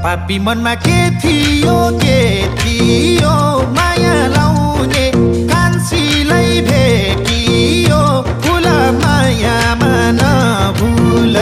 पापी मनमा के थियो माया लाउने कान्छीलाई भेटियो फुल मायामा नभुल